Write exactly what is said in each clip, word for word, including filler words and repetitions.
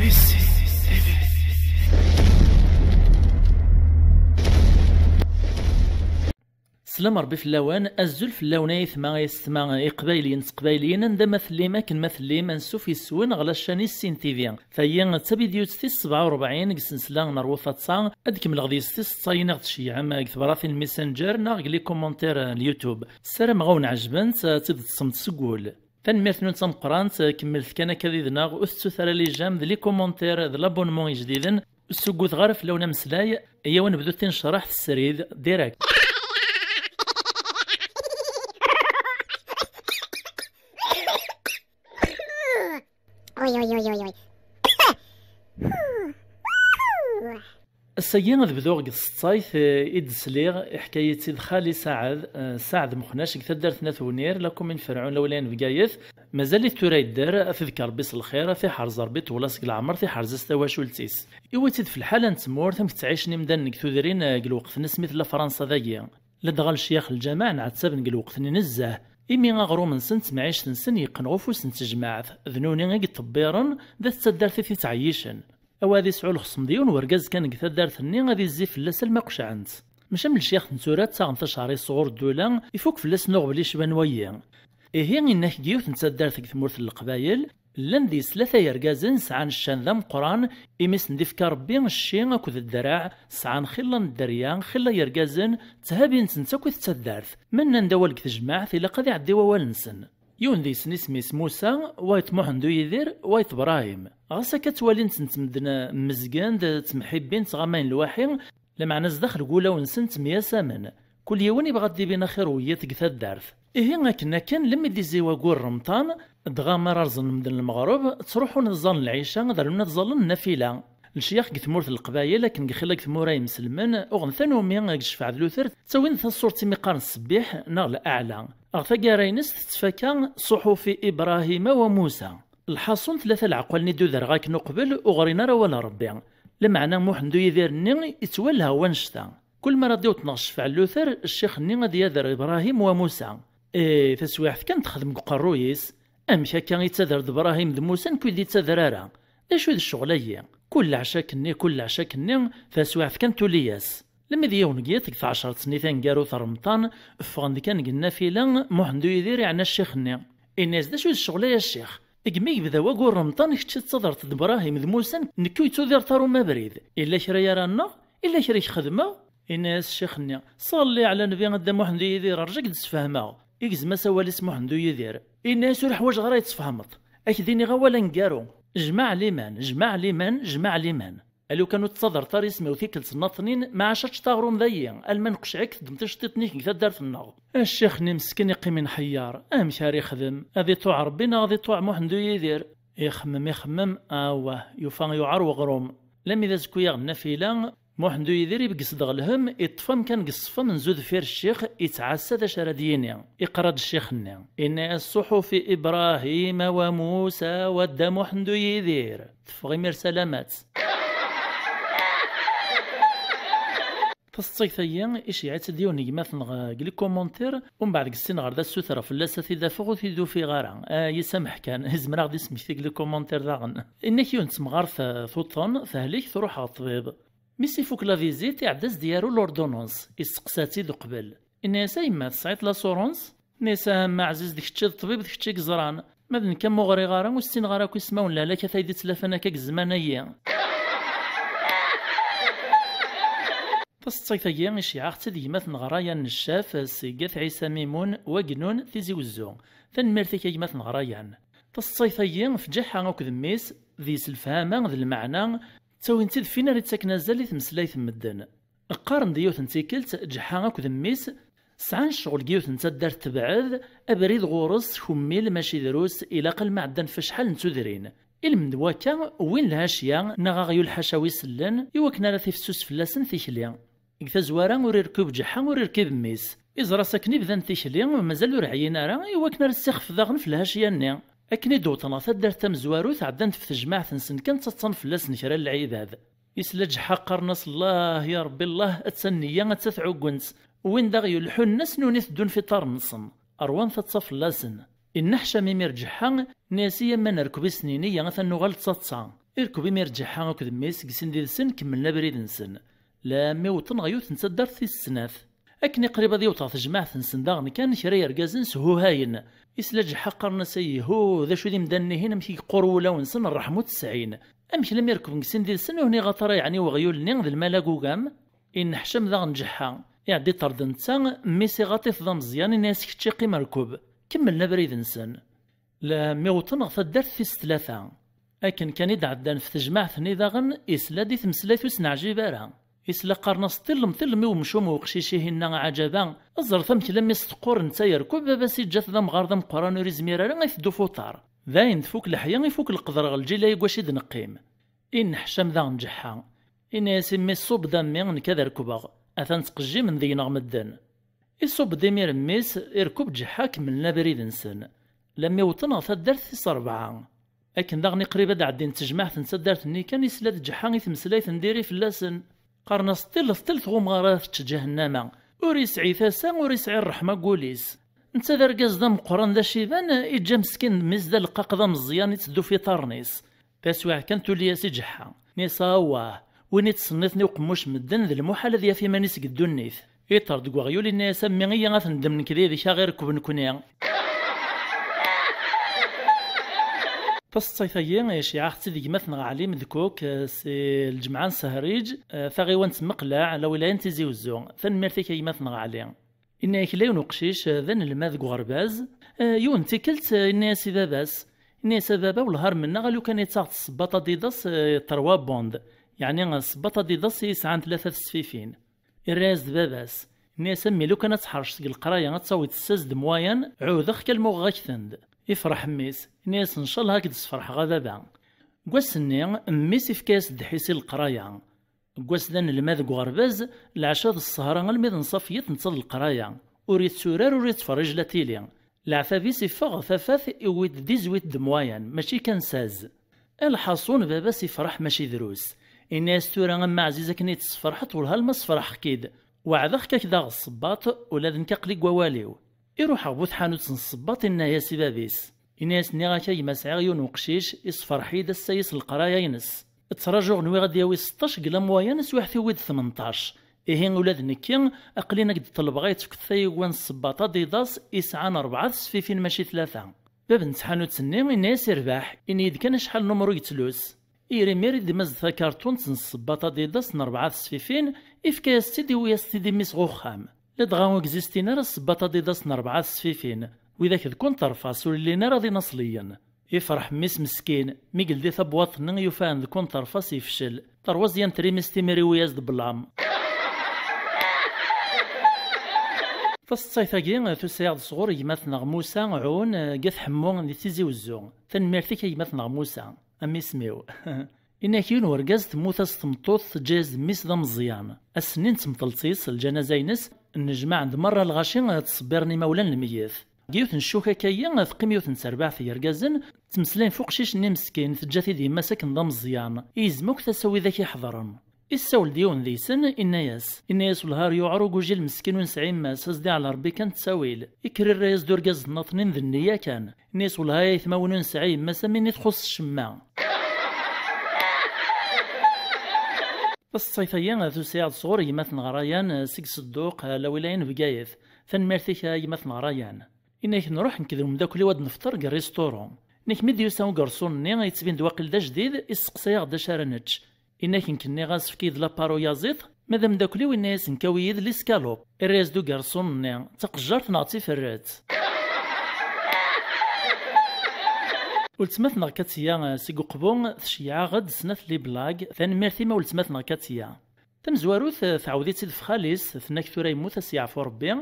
Slam Ṛebbi fell-awen, azul fell-awen ay aytma, ay yessetma, iqbayliyen d teqbayliyin, anda ma tellim, akken ma tellim, ansuf yes-wen ɣer la chaîne Issin T V. Tayi d tabidyut tis sebɛa u rebɛin deg sensla n Rwut Atta, ad kemmleɣ deg-s tis ṣayin i ɣ-d-tceyyɛem deg tebratin n Messenger neɣ deg les commentaires n YouTube. Ssarameɣ ad wen-ɛejbent, ad tt-id-teṭṭsemt seg wul. Tanemmirt-nwen d tameqqrant, kemmlet kan akka did-neɣ, ur tettut ara les j'aime d les commentaires d l'abonnement ijdiden, ur ssugguteɣ ara fell-awen ameslay, ayaw ad nebdu tinecraḥt srid, direct. Ass-agi ad bduɣ deg tseṭṭayt, eh, i d-sliɣ, iḥka-yi-tt-id xali Saɛed, eh, Saɛed Mexnac deg taddart n At Wenir, la commune Ferɛun, la wilaya n Bgayet. Mazal-it tura yedder, ad t-idek Rebbi s lxir, ad t-iḥrez Rebbi ṭwela seg leɛmer, tiḥrez-as tawacult-is. Iwi-tt-id f lḥala n tmurt, amek ttɛicen imdanen deg tudrin, eh, deg lweqt-nni asmi tella Fransa dagi. Ladɣa lecyax n lǧameɛ nɛettaben deg lweqt-nni nezzeh, imi aɣrum-nsen d temɛict-nsen yeqqen ɣef ufus n tejmaɛt, d nuni i yettebbiren, d at taddart i t-ittɛeyyicen. Awa ad isɛu lexṣem d yiwen wergaz kan deg taddart-nni, ad izzi fell-as alma qecɛen-t. Maca am lecyax n tura ttaɣen tacari sɣur ddula, ifuk fell-asen uɣbel icban wayi. Ihi, inna-k deg yiwet n taddart deg tmurt n Leqbayel, llan deg-s tlata yergazen sɛan ccan d ameqqran, imi sen-d-ifka Rebbi cci akked ddreɛ, sɛan xilla n dderya, xilla yergazen, tthabin-tent akk i taddart. Ma nnan-d awal deg tejmaɛt, ilaq ad iɛeddi wawal-nsen. Yiwen deg-sen isem-is Musa, wayeḍ Muḥend U Yidir, wayeḍ Brahim. Ɣas akka ttwalin-tent medden mmezgen-d, ttemḥibbin, ttɣamayen lwaḥi, lameɛna zdaxel n wulawen-nsen ttemyasamen. Kul yiwen ibɣa ad d-ibin axir n wiyiḍ deg taddart. Ihi akken akken, lemmi d-izzi waggur Remṭan, dɣa mi ara rẓen medden lmeɣreb, ttruḥun ad ẓẓallen lɛica, ad rnun ad ẓẓallen nnafila. Lecyax deg tmurt n Leqbayel, akken deg xilla deg tmura imselmen, uɣen tanumi deg ccfeɛ d luter, ttawin-d taṣṣurt imi qqaren ssebbiḥ neɣ laɛla. Ɣer taggara-ines tettfaka ṣuḥufi Ibrahima wa Musa. Lḥaṣun, tlata leɛqal-nni d-udreɣ akken uqbel ur ɣrin ara awal n Rebbi. Lameɛna Muḥend U Yidir-nni ittwalha wannect-a. Kul mi ara d-iweṭ neɣ ccfeɛ n luter, ccix-nni ad yader Ibrahim wa Musa. Eh, taswiɛt kan texdem deg uqerruy-is. Amek akka ittader-d Ibrahim d Musa, nekk ur d-ittader ara? D acu d ccɣel-agi? Kul leɛca akkenni, kul leɛca akkenni, taswiɛt kan tuli-yas. Lemmi d yiwen deg yiḍ deg tɛecṛet-nni taneggarut n Remṭan, ffɣen-d kan deg nnafila, Muḥend U Yidir iɛenna ccix-nni. Inna-yas: "D acu d ccɣel-a, a ccix? Deg mi yebda waggur Remṭan, kečč tettaḍreḍ-d Ibrahim d Musa, nekk ur yettudireḍ ara uma abrid. Illa kra ara nneɣ? Illa kra i k-xedmeɣ?" Inna-yas ccix-nni: "Ṣalli ɛla nnbi a Dda Muḥend U Yidir, rǧu ad k-d-sfehmeɣ." Igzem-as awal-is Muḥend U Yidir. Inna-yas: "Ur ḥwaǧeɣ ara ad yi-tfehmeḍ. Ad k-d-iniɣ awal aneggaru. Jmeɛ liman, jmeɛ liman, jmeɛ liman. A lukan ur tettaḍreḍ ara isem-iw tikkelt nnaṭnin, maɛac ad teččeḍ aɣrum dayi, alma neqceɛ-ik teddmeḍ iceṭṭiḍen-ik deg taddart-nneɣ." A ccix-nni meskin iqqim inḥeyyaṛ. Amek ara ixdem? Ad iṭuɛ Ṛebbi neɣ ad iṭuɛ Muḥend U Yidir? Ixemmem, ixemmem, awah, yufa yuɛer weɣrum. Lami d azekka-yaɣ nnafila, Muḥend U Yidir ibges-d ɣer lhemm, iṭṭef amkan deg ṣṣfa amenzu deffir ccix, ittɛassa d acu ara d-yini. Iqra-d ccix-nni, inna-yas: "Ṣuḥufi Ibrahima wa Musa wa Dda Muḥend U Yidir." Teffeɣ imir salamat. Taseṭṭayt-agi, iceyyeɛ-itt-id yiwen n gma-tneɣ deg les commentaires, umbeɛd deg sin ɣer da ssutreɣ fell-as ad t-id-afeɣ, ur t-id-ufiɣ ara. Ah, yisameḥ kan, izmer ad ɣ-d-ismekti deg les commentaires daɣen. Inna-k yiwen n temɣart, eh, tuṭen, tehlek, truḥ ɣer ṭṭbib. Mi s-ifuk la visite, iɛedda-s-d yaru l'ordonnance, isteqsa-tt-id uqbel. Inna-yas: "A yemma, tesɛiḍ l'assurance?" Inna-yas: "Ah, a mma ɛziz, d kečč i d ṭṭbib, d kečč i yeẓran. Ma d nekk, am ur ɣriɣ ara, ur ssineɣ ara akk ismawen n lehlak-a ay d-ittlafan akka deg zzman-agi." Taseṭṭayt-agi, iceyyeɛ-aɣ-tt-id gma-tneɣ Rayan Neccaf, seg At Ɛisa Mimun, Wagnun, Tizi Wezzu. Tanemmirt-ik a gma-tneɣ Rayan. Taseṭṭayt-agi, f Ǧeḥḥa akked mmi-s, deg-s lefhama d lmeɛna, ttawin-tt-id f win ara ittaken azal i tmeslayt n medden. Qqaren-d yiwet n tikkelt, Ǧeḥḥa akked mmi-s sɛan ccɣel deg yiwet n taddart tebɛed, abrid ɣur-s kummil, mačči drus, ilaq alma ɛeddan f acḥal n tudrin. Ilmend n wakka, wwin lhacya, neɣ aɣyul ḥaca wi sellen, i wakken ara tifsus fell-asen tikli. Deg tazwara, ur irkib Ǧeḥḥa, ur irkib mmi-s. Iẓra-s akken i bdan tikli, mazal ur ɛyin ara, i wakken ara s-ixef daɣen f lhacya-nni. Akken i d-wwḍen ɣer taddart tamezwarut, ɛeddan-d f tejmaɛt-nsen kan, ttaḍsan fell-asen kra n lɛibad. Isla Ǧeḥḥa qqaren-as: "Allah, ya Rebbi, Allah, atta nniya, atta tɛuggent." Wwin-d aɣyul, ḥunnen-as, nuni teddun f iṭarren-nsen. Rwan taḍsa fell-asen. Inneḥcam imir Ǧeḥḥa, nni-as: "Iyya ma nerkeb isnin-iyi, ata nuɣal d taḍsa." Irkeb imir Ǧeḥḥa akked mmi-s deg sin did-sen kemmlen abrid-nsen. Lammi wwḍen ɣer yiwet n taddart tis snat. Akken i qrib ad iwweḍ ɣer tejmaɛt-nsen daɣen kan kra yergazen shuhayen. Isla Ǧeḥḥa qqaren-as: "Ayhu, d acu d imdanen-ihin, amek i yeqqur wulawen-nsen, ṛṛeḥma ur tesɛin? Amek lammi rekben deg sin did-sen ur niɣ ara yeɛni weɣyul-nni d lmal agugam?" Inneḥcam daɣen Ǧeḥḥa, iɛeddi ṭṭer d netta, mmi-s iɣaṭ-it d ameẓyan, ini-as: "Kečč qqim rkeb, kemmlen abrid-nsen." Lammi wwḍen ɣer taddart tis tlata. Akken kan i d-ɛeddan f tejmaɛt-nni daɣen, isla-d i tmeslayt ur s-neɛjib ara. Isla qqaren-as: "Ṭillem, ṭillem i umcum uqcic-ihinna, aɛǧaba, ẓret amek lammi s teqqur netta yerkeb, baba-s iǧǧa-t d amɣar d ameqqran ur izmir ara ad iteddu f uṭar. Dayen tfuk leḥya, ifuk leqder ɣer lǧil-a i wacu i d-neqqim." Inneḥcam daɣen Ǧeḥḥa. Ini-as i mmi-s: "Ṣubb-d a mmi, nekk ad rekbeɣ. Atan ttqejjimen deg-neɣ medden." Iṣubb-d imir mmi-s, irkeb Ǧeḥḥa, kemmlen abrid-nsen. Lammi wwḍen ɣer taddart tis ṛebɛa. Akken daɣen i qrib ad d-ɛeddin tejmaɛt n taddart-nni kan, isla-d Ǧeḥḥa i tmeslayt n diri fell-asen. Qqaren-as: "Ṭillet, ṭillet ɣumɣar ara tečč ǧahennama. Ur yesɛi tasa, ur yesɛi ṛṛeḥma deg wul-is. Netta d argaz d ameqqran d aciban, iǧǧa meskin mmi-s d aleqqaq d ameẓyan itteddu f iṭarren-is." Taswiɛt kan tuli-as i Ǧeḥḥa. Nni-as: "Awah, win ittṣenniten i uqemmuc n medden d lmuḥal ad yaf iman-is deg ddunit." Iṭer deg weɣyul, inna-as: "A mmi, iyya ad t-neddem nekk d yid-k, aɣ-irkeb nekni." Taseḍsayt-agi, iceyyeɛ-aɣ-tt-id gma-tneɣ Ɛli Medkuk, eh, si lǧemɛa n Sehriǧ, eh, taɣiwant n Meqleɛ, lawilaya n Tizi Uzzu. Tanemmirt-ik a gma-tneɣ Ɛli. Inna-yak la yiwen uqcic, eh, d anelmad deg uɣerbaz, eh, yiwen n tikkelt, eh, inna-yas i baba-s, inna-yas: "A baba, wellah ar mennaɣ a lukan i ttaɣ tṣebbaṭ Adidas, eh, trois bandes, yeɛni, eh, ṣebbaṭ Adidas i yesɛan tlata tesfifin." Irra-yas-d baba-s, inna-yas: "A mmi, lukan ad tḥerceḍ deg leqraya, ad tawiḍ seize de moyenne, ɛuhdeɣ-k alma uɣeɣ-ak-ten-d." Ifreḥ mmi-s, inna-yas: "Ncallah ad k-d-sferḥeɣ a baba." Deg wass-nni, mmi-s ifka-yas ddḥis i leqraya. Deg wass d anelmad deg uɣerbaz, leɛca d ssehra almi d nṣafiyat netta d leqraya. Ur yetturar, ur yettferrij la tili. Leɛtab-is iffeɣ ɣer tafat, iwwi-d dix-huit de moyenne, mačči kan seize. Lḥaṣun, baba-s ifreḥ mačči drus. Inna-yas: "Tura a mmi ɛziz, akken i d-tesferḥeḍ, wellah alma sferḥeɣ-k-id. Weɛdeɣ-k ad k-d-aɣeɣ ṣṣebbaṭ, ula d nekk aql-i deg wawal-iw." Iruḥ ɣer bu tḥanut n ṣṣebbaṭ, inna-yas i baba-s. Inna-yas: "Nniɣ-ak a gma, sɛiɣ yiwen uqcic, isferḥ-iyi-d ass-a s leqraya-ines. Ttrajuɣ, nwiɣ ad d-yawi seṭṭac deg la moyenne, swiḥt iwwi-d tmenṭac. Ihi ula d nekki, aql-in ad k-d-ṭelbeɣ ad tefkeḍ tayuga n ṣṣebbaṭ Adidas isɛan rebɛa tesfifin mačči tlata." Bab n tḥanut-nni inna-yas: "Irbeḥ, ini-yi-d kan acḥal n umru yettlus." Irimir i d-imaz-d takarṭunt n ṣṣebbaṭ Adidas n rebɛa tesfifin, ifka-yas-tt-id, iwi-yas-tt-id i mmi-s ɣer uxxam. Ladɣa ur existin ara ṣṣebbaṭ Adidas n rebɛa tesfifin, widak d kunṭerfas ur llin ara d inaṣliyen. Ifreḥ mmi-s meskin, mi yeldi tabwaṭ-nni yufa-n d kunṭerfas yefcel. Tarwaẓyant rimist imir iwi-yas-d bblam. Taseḍsayt-agi tusa-yaɣ-d sɣur gma-tneɣ Musa Ɛun, eh, deg At Ḥemmu di Tizi Wezzu. Tanemmirt-ik a gma-tneɣ Musa, a mmi-s-miw. Inna-k yiwen urgaz temmut-as tmeṭṭut, teǧǧa-yas-d mmi-s d ameẓyan. Ass-nni n tmeṭṭelt-is, lǧanaza-ines, nnejmaɛen-d merra lɣaci, eh, ttṣebbiren imawlan n lmeyyet. Deg yiwet n ccuka akka-yi, teqqim yiwet n terbaɛt n yergazen, ttmeslayen f uqcic-nni meskin, teǧǧa-t-id yemma-s akken d ameẓyan, i yezma akk tasa widak iḥeḍren. Issawel-d yiwen deg-sen, inna-yas, inna-yas: "Wellah ar yuɛer ugujil meskin ur nesɛi yemma-s, ad s-d-iɛel Rebbi kan ttawil." Ikker irra-yas-d urgaz nnaṭnin d nniya kan. Inna-yas: "Wellah ay aytma, win ur nesɛi yemma-s, am ini txuṣṣ ccemma." Taseḍsayt-agi tusa-yaɣ-d sɣur gma-tneɣ Rayan, eh, seg Sedduq, eh, lawilaya n Bgayet. Tanemmirt-ik a gma-tneɣ Rayan. Inna-k nruḥ nekk d umeddakel-iw ad nefṭer deg rrisṭuru. Inna-k mi d-yusa ugerṣun-nni, yettbin-d waqil d ajdid, isteqsa-yaɣ-d acu ara nečč. Inna-k nekk nniɣ-as efk-iyi-d lapar uyaziḍ, ma d ameddakel-iw inna-yas nekk awi-yi-d liskalup. Irra-yas-d ugerṣun-nni, d taqejjart neɣ d tiferret? Weltma-tneɣ Katiya, eh, seg Uqbu, tceyyeɛ-aɣ-d snat liblag, tanemmirt-im a weltma-tneɣ Katiya. Tamezwarut, eh, tɛawed-itt-id f xali-s, tenna-k tura yemmut, a s-yeɛfu Rebbi,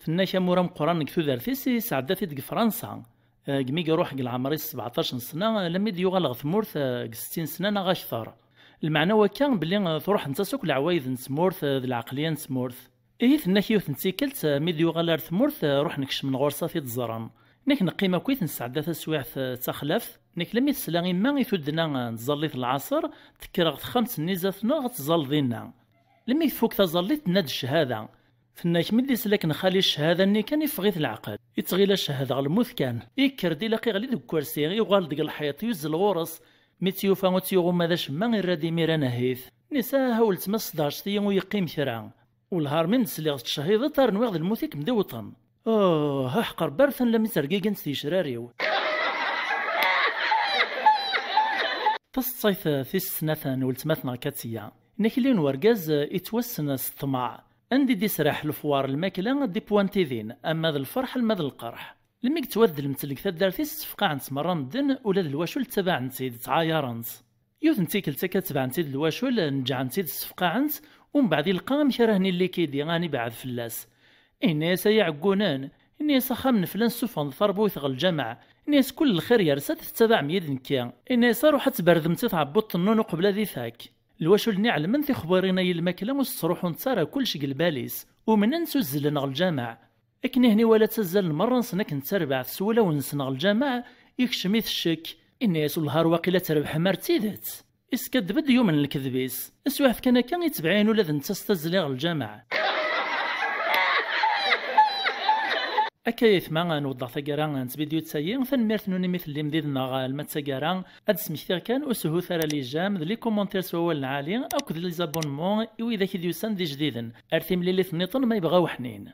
tenna-k amur ameqqran deg tudert-is, yesɛedda-t-id deg Fransa. Eh, deg mi iruḥ deg leɛmer-is sebɛeṭṭac n sna, eh, lammi d-yuɣal ɣer tmurt, eh, deg settin sna neɣ akter. Lmeɛna wakka, belli, eh, truḥent-as akk leɛwayed n tmurt, eh, d lɛeqliya n tmurt. Ihi tenna-k yiwet n tikkelt, eh, mi d-yuɣal ar tmurt, eh, ruḥen kecmen ɣur-s ad t-id-ẓren. Nek neqqim akkit, nesɛedda taswiɛt, eh, d taxlaft. Nek lammi tesla imma i tuddna, eh, n tẓallit n lɛaṣer, tekker ɣer texxamt-nni zdat-neɣ ad tẓall dinna. Lammi tfuk taẓallit, tenna-d ccahada. Tenna-k mi d-isla akken xali ccahada-nni kan, iffeɣ-it leɛqel. Ittɣil ad cehhdeɣ lmut kan. Ikker-d ilaq iɣli deg ukersi, iɣal deg lḥiṭ, yuzzel ɣur-s. Mi tt-yufa ur tt-yuɣ uma d acemma, irra-d imir anehhit. Nni-as: "Ah, a weltma, sseḍɛecet-iyi, ur yeqqim kra. Wellah ar mi m-d-sliɣ tettcehhideḍ, ar nwiɣ d lmut i kem-d-iwṭen. Oh, aḥqer, bertan la mi ttergigint tgecrar-iw." Taseḍsayt tis snat n weltma-tneɣ Katiya. Nna-k, yiwen n wergaz yettwassen s ṭṭmeɛ. Anda i d-iserreḥ lefwar, lmakla, ad d-ipuwantidin, ama d lferḥ, ama d lqerḥ. Lmi yettwaddel mtel deg taddart-is, ttefqaɛen-tt merra medden, ula d lwacul ttabaɛen-tt-id, ttɛayaren-tt. Yiwet n tikkelt akka, tebɛen-tt-id lwacul, neǧǧɛen-tt-id, ssefqaɛen-tt, umbeɛd ilqa amek ara hen-illikidi, ad ibɛed fell-as. Inna-yas: "Ay iɛeggunen!" Inna-yas: "Axxam n flan ssufɣen-d tarbut ɣer lǧameɛ." Inna-yas: "Kul lxir yersa-d, tettabaɛem-iyi-d nekki." Inna-yas: "Aruḥ ad tberrdemt i tɛebbuḍt-nnun uqbel ad ifak." Lwacul-nni ɛelmen tixbirin-a i lmakla ur s-ttruḥunt ara, kullec deg lbal-is. Umnen-tt, uzzlen ɣer lǧameɛ. Akken ihi iwala ttazzalen merra-nsen akken d tarbaɛt s wulawen-nsen ɣer lǧameɛ, ikcem-it ccek. Inna-yas: "Wellah ar waqila trebḥem ar d tidet." Iskaddeb-d, yumen lekdeb-is. Taswiɛt kan akka, itbeɛ-in ula d netta s tazzli ɣer lǧameɛ. Akka ay atma, nweḍḍeɣ taggara n tvidyut-agi. Tanemmirt-nwen imi tellim did-neɣ alma d taggara. Ad d-smektiɣ kan, ur sehhut ara les j'aime d les commentaires s wawal lɛali akked les abonnements i widak i d-yusan d ijdiden. Ar timlilit nniḍen ma yebɣa uḥnin.